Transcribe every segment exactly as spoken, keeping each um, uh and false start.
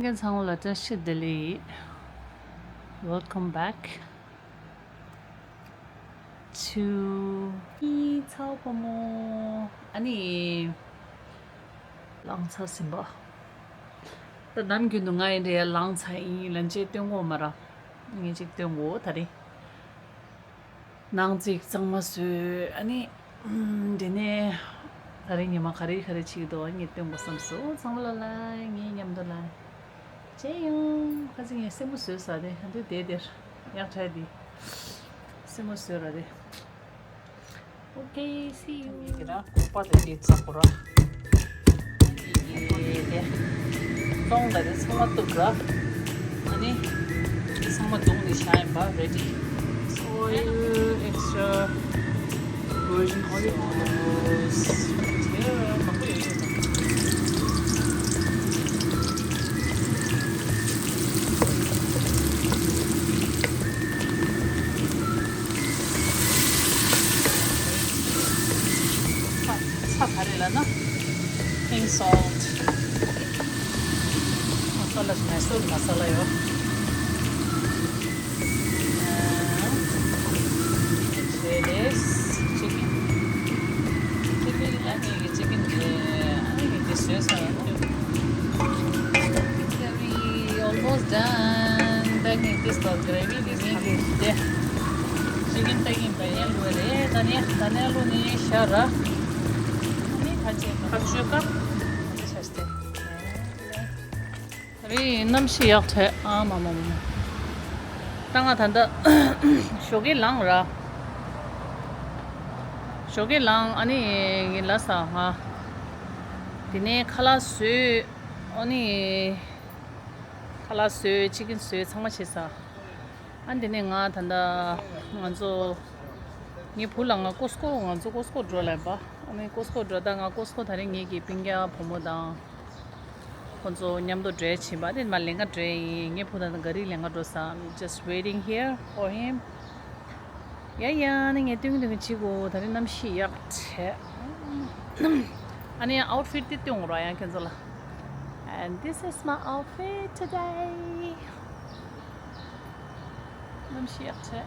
ལྷན་རྒྱས་ཚང་མ་ལ་བཀྲ་ཤིས་བདེ་ལེགས། Welcome back to ཚ་བོ་བུ་མོ། ཨ་ནི། ལངས་ཚར་ཟིན་པ། ད་ནམ་རྒྱུན་དུ་ང་ཡིན་འདྲ་ཡ་ལངས་ཚར་ཡིན་ལན་ཅེ་སྟོན་གོ་མ་ར། ངས་ཅིག་སྟོན་གོ་ད་རེ། ནང་རྩིས་གཙང་མ་བཟོས། ཨ་ནི། ཨམ། དེ་ནས་ད་རིང་ཉི་མ་ག་རེ་ག་རེ་བྱེད་ཀྱི་འདུག་ངས་སྟོན་དགོས་བསམ་སོང་། ཚང་མ་ལ་ལ་ངའི་མཉམ་དུ་ལ། ཅེ་ཡོང་། ཁ་ཚིག་ངས་སེན་མོ་བཟོས་ས་དེ་ཨ་འདུག་དེ་དེར་ཡག་ཕྲ་དེ། སེན་མོ་བཟོས་ར་དེ། Okay, see you. ཡི་གེ་ར་ཁོག་པ་དེ་དེ་ཚགས་པོ་ར། ཡི་གེ་དེ། ལོང་ད་དེ་ཚང་མ་གཏུབ་ར། ཨ་ནི། དེ་ཚང་མ་བརྡུངས་ནས་བཞག་ཡིན་པ་ready. Soy, extra virgin olive oils. ཚ་ཚ་ག་རེ་ལབ་ན། Pink salt. མ་ས་ལ་ཞིག་མེ་སོར་མ་ས་ལ་ཡོད། ཨ། ཞེ་ལེས། ཅི་ཀིན། ཅི་ཀིན་ཨ་ནི་ཅི་ཀིན་དེ་ཨ་ནི་དེ་བཟོས་ས་ཡོད། Gravy almost done. Packing this for gravy. This is the chicken packing. Packing ལུ་རེད། ད་ནི་ད་ནི་ལུ་ནི་ཤ་ར། ཨ་ནི་ཁ་ཆེ་ཁ་ཆེ་ཀ་ཁ་ཆེ་ཤ་སྟེ། རི་གནམ་གཤིས་ཡག་ཐལ། ཨ་མ་མ་མ་མ། ད་ང་ད་ལྟ་ཞོགས་ཀས་ལངས་ར། ཞོགས་ཀས་ལངས། ཨ་ནི་ངས་ལ་ས་ང་དེ་ནས་ཁ་ལག་བཟོས། ཨ་ནི་ཁ་ལག་བཟོས། ཅི་ཀིན་བཟོས། ཚང་མ་བྱས་ས། ཨ་འདི་ནས་ང་ད་ལྟ་ང་ཚོ་ངའི་བུ་ལ་ང་ཀོ་སི་ཀོ། ང་ཚོ་ཀོ་སི་ཀོ་འགྲོ་ལབ་པ། ཨ་ནི་ཀོ་སི་ཀོ་འགྲོ། ད་ང་ཀོ་སི་ཀོ་ད་རེས་ངེད་ཀྱི་སྤུན་ཀྱག་བུ་མོ་དང་ཁོ་ཚོ་མཉམ་དུ་འགྲོ་ཡ་ཕྱིན་པ། དེ་མ་ལེན་ག་འགྲོ་ཡ་ཡིན། ངའི་བུ་ད་ལྟ་ག་རི་ལེན་ག་འགྲོ་ས། I'm just waiting here for him. ཡ་ཡ། ཨ་ནི་ངས་སྟོན་གི་སྟོན་གི་བྱེད་དགོས། ད་རེས་གནམ་གཤིས་ཡག་བྱས། ཨ་ནི་ཨའུ་ཊི་ཕིཊ་དེ་སྟོན་དགོས་ར་ཡང་ཁྱེད་ཚོ་ལ། And this is my outfit today. གནམ་གཤིས་ཡག་བྱས།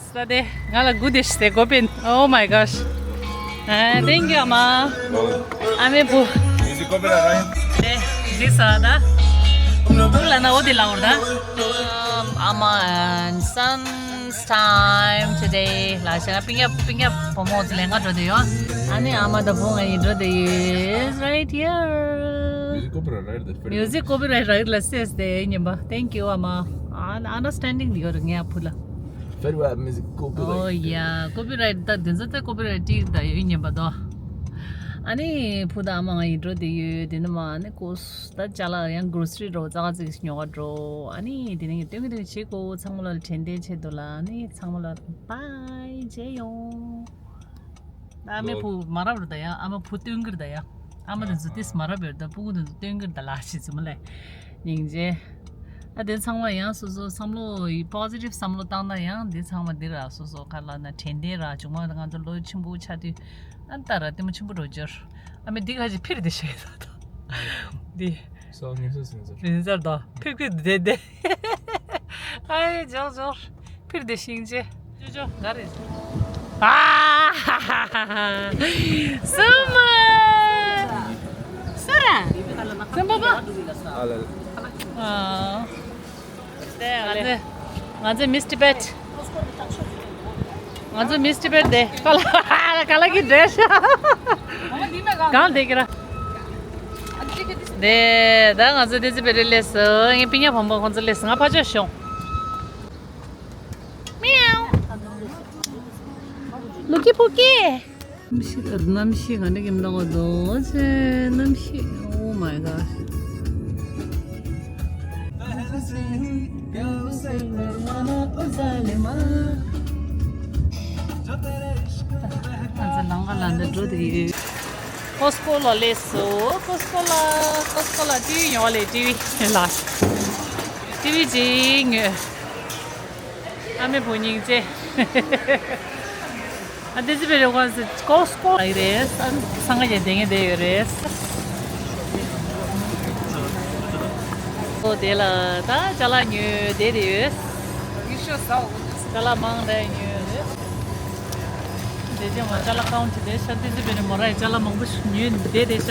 ས་དེ་ང་ལ་good dish དེ་གོ་པིན། Oh my gosh. ཨ། Thank you ཨ་མ། ཨ་མའི་བུ། དེ་འདི་ས་ད། བུ་ལ་ན་འོ་དེ་ལ་འོར་ད། ཨ་མ་and son's time today. ལ་ཞེ་ང་སྤུན་ཀྱག་སྤུན་ཀྱག་བུ་མོ་ཚོ་ལེན་ག་འགྲོ་དེ་ཡོད། ཨ་ནི་ཨ་མ་དང་བུ་ང་ཡི་འགྲོ་དེ་ཡོད། Right here. Music copyright, right? That's very nice. Music copyright, right? ལ་སེས་དེ་ཉན་པ། Thank you ཨ་མ། ཨ་ན་understanding དེ་ཡོད་རེད་ངའི་ཕུ་ལ། Very well, music copyright. Oh yeah, copyright ད་དེ་ཚོ་ད་copyright དེ་ད་ཡོད་ཉན་པ་དོ། ཨ་ནི་བུ་དང་ཨ་མ་ང་ཡི་འགྲོ་དེ་ཡོད། དེ་ནི་མ་ཨ་ནི་ཀོས་ད་ཅ་ལག་ཡང་grocery འགྲོ། ཙག་ཙིག་ཉོ་ག་འགྲོ། ཨ་ནི་དེ་ནི་ངས་སྟོན་གི་སྟོན་གི་བྱེད་དགོས། ཚང་མ་ལ་དྲན་རྟེན་ཆེད་དུ་ལ། ཨ་ནི་ཚང་མ་ལ་bye མཇལ་ཡོང་། ཨ་མའི་བུ་མ་རབས་རེད་ད་ཡ། ཨ་མ་བུ་སྟོན་གི་རེད་ད་ཡ། ཨ་མ་དེ་ཚོ་ཏིས་མ་རབས་ཡོད་ད། སྤུ་གུ་དེ་ཚོ་སྟོན་གི་རེད་ད་ལ་ཞེས་ཚོ་མ་ལས་སྙིང་རྗེ། ཨ་དེ་ཚང་མ་ཡང་སོ་སོ་བསམ་བློ་ཡི་positive བསམ་བློ་བཏང་ན་ཡང་དེ་ཚང་མ་འདི་ར་སོ་སོ་ག་ལ་ན་དྲན་རྟེན་ར། བྱུང་མ་ང་ཚོ་ལོ་ཆེན་པོ་ཆགས་དུས་ཨ་ད་ར་ལྟད་མོ་ཆེན་པོ་འགྲོ་རྒྱུར། ཨ་མའི་འདི་ག་ཞིག་ཕིར་དེ་ཤེས་ད་ད། འདི་སོ་ངེས་སོ་ཟིན་ཟེར། རིན་ཟེར་ད་ཕིར་ཕིར་དེ་དེ། ཨའི་ཇོག་ཇོག་ཕིར་དེ་ཤིང་ཅེ། ཇོ་ཇོ་ག་རེ། ཨ་ཧ་ཧ་ཧ། སུམ་མ། སུ་ར། སུམ་པ་པ། ཨ་ལ་ལ། ཨ། དེ་ང་ཚོ་ང་ཚོ་Miss Tibet། ང་ཚོ་Miss Tibet དེ་ཀ་ལ་ཀ་ལ་གི་འདྲེས་ཤག་གང་དེ་གི་ར། དེ་ད་ང་ཚོ་དེ་ཚོ་བེ་རི་ལས་སུ་ངའི་པི་ཉ་བམ་པོ་ཁོང་ཚོ་ལས་སུ་ང་ཕ་ཆོས་ཤོང་། མིའུ། ལུ་ཀི་པུ་ཀི། གནམ་གཤིས་གནམ་གཤིས་ག་འདྲ་གི་མི་འདུག་ག་རྡོ་རྗེ་གནམ་གཤིས། Oh my gosh. ང་ཚོ་ལམ་ཁ་ལ་འདི་འགྲོ་དེ་ཡོད། ཀོ་སི་ཀོ་ལ་སླེབས་སོང་། ཀོ་སི་ཀོ་ལ་ཀོ་སི་ཀོ་ལ་ཊི་ཝི་ཉོ་བ་ལས། ཊི་ཝི་ལ་ཊི་ཝི་ཅིག་ཉོས། ཨ་མའི་བུ་སྙིང་རྗེ། ཨ་དེ་ཅི་བེ་རེ་ཀོ་སི་ཀོ་ལ་ཡི་རེད། ཨ་སང་ག་ཡེ་དེ་ངས་བསྡད་ཡོད་རེད། དེ་ལ་ད་ཅ་ལག་ཉོས་བསྡད་དེ་ཡོད། ཡིད་ཤོ་ཟ་འོ་ཅ་ལག་མང་རེ་ཉོས་རེད། དེ་རྗེས་མ་ཅ་ལག་ཁང་དེ་ཤ་ཏི་ཙི་པེ་ནི་མོ་ར་ཡི་ཅ་ལག་མང་པོ་ཞིག་ཉོས་བསྡད་དེ་ཤ།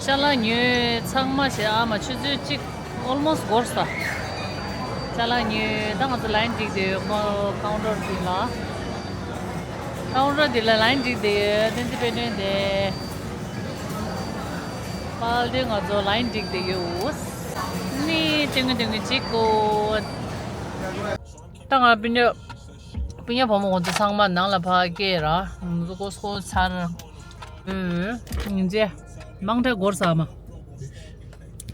ཅ་ལག་ཉོས་ཚང་མ་ཞེ་ཨ་མ་ཆུ་ཚོད་གཅིག་ཨོལ་མོ་སི་འགོར་ས། ཅ་ལག་ཉོས་ད་ང་ཚོ་ལའིན་བསྒྲིགས་བསྡད་ཡོད། ཁོ་ཀའུན་ཊར་དེ་ལ། ཀའུན་ཊར་དེ་ལ་ལའིན་བསྒྲིགས་བསྡད་ཡོད། ཏན་ཏན་པེ་ནོན་དེ། པཱལ་དེ་ང་ཚོ་ལའིན་བསྒྲིགས་བསྡད་ཡོད། ནི་ཏིང་ཏིང་གཅིག་གོ། ད་ང་སྤུན་ཉག་སྤུན་ཉག་བུ་མོ་ཁོང་ཚོ་ཚང་མ་ནང་ལ་ཕར་སྐྱེལ་ར། ང་ཚོ་ཀོ་སི་ཀོ་ཚར། ཨོ། ཉིན་མཚན་མང་དྲགས་འགོར་ས་མ།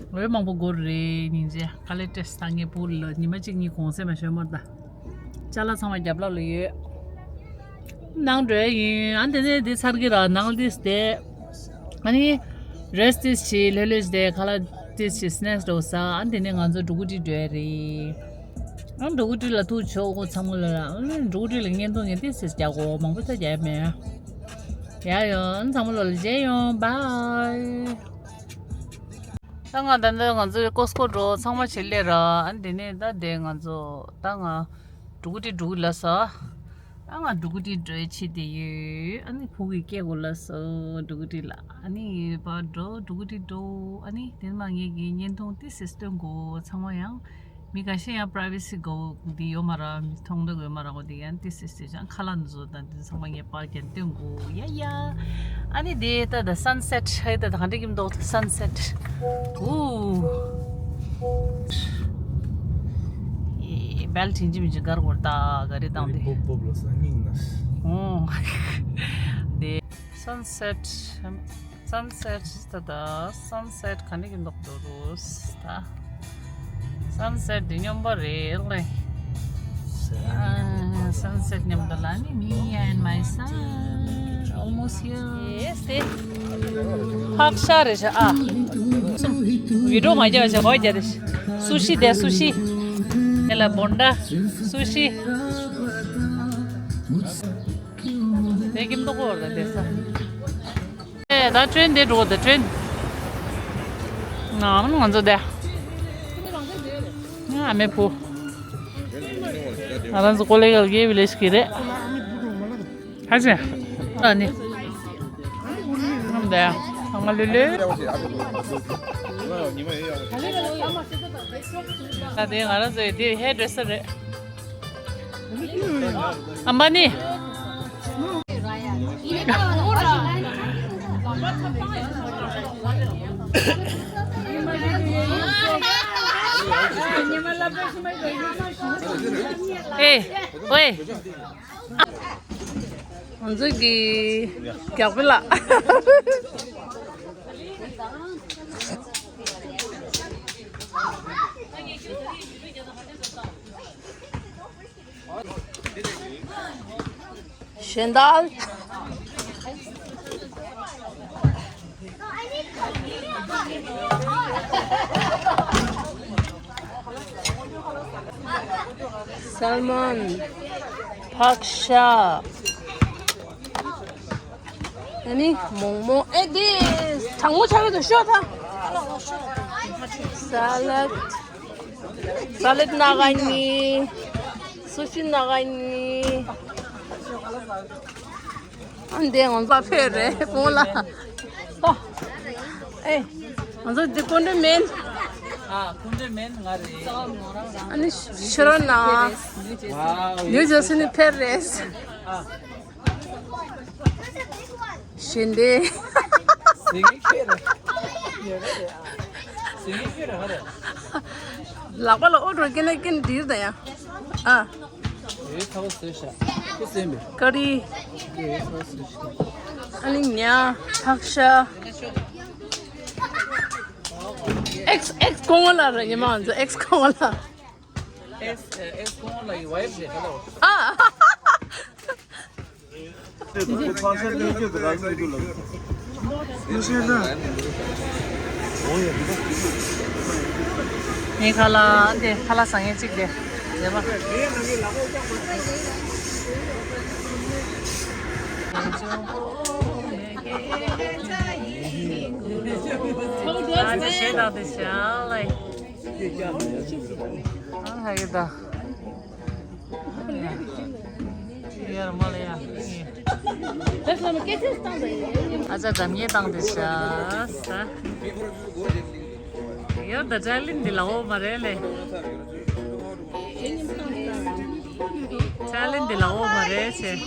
འོ་མང་པོ་འགོར་རེད། སྙིང་རྗེ། དཀའ་ལས་སྤྲད་ས་ངས་བུ་ལ་ཉི་མ་གཅིག་གཉིས་གུང་སེང་མ་ཞོན་མར་ད། ཅ་ལག་ཚང་མ་རྒྱབ་ལོགས་ལ་ཡོད། ནང་འགྲོ་ཡ་ཡིན། ཨ་འདི་ནས་འདི་ཚར་གི་ར་ནང་ལ་འདི་བསྡད། ཨ་ནི་རེ་སི་ཊི་འདི་བྱེད། ལྷོད་ལྷོད་བྱས་ཁ་ལག་འདི་བྱེད། སི་ནེག་སི་འདྲ་བོ་ཟ། ཨ་འདི་ནས་ང་ཚོ་འབྲུ་གུ་ཏི་འགྲོ་ཡ་རེད། ཨ་འབྲུ་གུ་ཏི་ལ་ཐུག་ཆོག་གོ་ཚང་མ་ལ་ར། ཨ་ནི་འབྲུ་གུ་ཏི་ལ་བརྙན་ཐུང་ངས་འདི་བྱེད་རྒྱག་གོ་མང་པོ་ད་རྒྱག་ཡ་མེད། ཡ་ཡོ། ཨ་ནི་ཚང་མ་ལོ་ལ་མཇལ་ཡོང་། བྷའི། ད་ང་ད་ལྟ་ང་ཚོ་ཀོ་སི་ཀོ་འགྲོ་ཚང་མ་བྱེད་སླེབས་ར། ཨ་འདི་ནས་ད་དེ་ང་ཚོ་ད་ང་འབྲུ་གུ་ཏི་འབྲུ་གུ་ལ་ས། ད་ང་འབྲུ་གུ་ཏི་འགྲོ་ཡ་ཆེད་དེ་ཡོད། ཨ་ནི་བུ་གི་སྐད་གོ་ལ་ས་འབྲུ་གུ་ཏི་ལ། ཨ་ནི་ཕར་འགྲོ་འབྲུ་གུ་ཏི་འགྲོ། ཨ་ནི་དེ་མ་ངེད་ཀྱི་བརྙན་ཐུང་ཏི་སི་སྟོན་གོ་ཚང་མ་ཡང་མི་ཁ་ཤས་ཡང་པ་རའི་ཝེ་སི་གོ་འདི་ཡོད་མ་ར། མི་མཐོང་འདོད་ཡོད་མ་ར། གོ་འདི་ཡང་ཏི་སི་སི་ཅང་ཁ་ལ་འཛོ་དང་འདི་ཚང་མ་ངས་པར་རྒྱན་སྟོན་གོ་ཡ་ཡ། ཨ་ནི་དེ་ད་ད་སན་སེ་ཊི་ཧེ་ད་ད་གང་འདྲ་གིམ་འདུག་སན་སེ་ཊི། ཨུ། ཨེ་བེལ་དྲིན་ཅི་མི་ཅི་གར་གོར་ད་ག་རེ་དང་དེ། པོབ་པོབ་ལོ་སང་ཉིན་ནས། ཨོ། དེ་སན་སེ་ཊི། སན་སེ་ཊི་ད་ད་སན་སེ་ཊི་ག་འདྲ་གི་འདུག་འདུག་རུས་ད། སན་སེ་ཊི་འདི་སྙོམས་པོ་རེད་ལེ། ཨ། སན་སེ་ཊི་མཉམ་དུ་ལ་ནི་me and my son almost here. Yes, དེ་ཕག་ཤ་རེད་ཤག་ཨ། བི་ཌིའོ་མ་རྒྱག་བྱ་གོ་རྒྱག་རེད། སུ་ཤི་དེ་སུ་ཤི། དེ་ལ་བོན་ཌ་སུ་ཤི། དེ་ཀིམ་ཏོག་གོ་ར་དེ་ས། ཨེ་ད་ཊེན་དེ་འགྲོ་དེ་ཊེན། ང་མ་ང་ཚོ་དེ། ང་ཨ་མའི་བུ། ང་རང་ཚོ་ཀོ་ལེ་གལ་གྱི་བི་ལེཇ་གི་རེད། ཧ་ཅང་ཨ་ནི། ང་དེ་ང་ལུ་ལུ། ད་དེ་ང་རང་ཚོའི་དེ་ཧེར་ཌི་རེ་སར་རེད། ཨམ་བ་ནི། ཨེ། ཝེ། ང་ཚོ་གི་རྒྱགས་པ་ལ། ཤེན་དཱལ། སལ་མོན། ཕག་ཤ། ཨ་ནི་མོག་མོག་ཨེ་འདི་གྲང་མོ་ཆགས་ཀྱི་འདུག་ཤོག་ད། ས་ལད། ས་ལད་སྣ་ཁ་གཉིས། སུ་ཤི་སྣ་ཁ་གཉིས། ཨ་འདི་ང་ཚོ་ཕེབས་རེད་གོང་ལ། ཨོ། ཨེ། ང་ཚོ་འདི་ཀོན་ཌོ་མིན། ཨ་ཀོན་ཌོ་མིན་ང་རེད། ཨ་ནི་ཤི་རོ་ན། ཝའོ། ནིའུ་ཇར་སི་ནས་ཕེབས་རེད། ཨ། ཞེ་འདྲེ། ཟེར་མཁན་ཁྱོད་རེད། ཟེར་མཁན་ཁྱོད་རེད་ག་རེད། ལག་པ་ལ་ཨོ་འགྲོ་ཀིན་ན་ཀིན་འདིར་ད་ཡ། ཨ། ཨེ་ཚ་བོ་ཟེར་ཤག་ཁྱོད་ཟེར་མེད། ཀ་རི། ཨེ་ཚ་བོ་ཟེར་ཤག་ཨ་ནི་ཉ། ཕག་ཤ། ཨེགས་ཨེགས་གོང་བ་ལ་ར་ཉི་མ་ང་ཚོ་ཨེགས་གོང་བ་ལ། ཨེགས་ཨེགས་གོང་བ་ལ་ཡི་ཝའི་ཕི་རེད་ཧ་ལོ། ཨ། ངའི་ཁ་ལག་འདི་ཁ་ལག་བཟང་ངན་གཅིག་དེ་རེད་པ། ཨ་ཅག་ཞེ་དྲག་དེ་ཤ་ལེ། ཨ་ཧ་ཡེ་ད། ཡར་མ་ལ་ཡ། ཨ་ཅག་འགྲམ་ཉེ་བཏང་དེ་ཤ་ས། ཡར་ད་ཅ་ལིན་འདི་ལ་འོ་མ་རེད་ལེ། ཅ་ལིན་འདི་ལ་འོ་མ་རེད་ཆེ།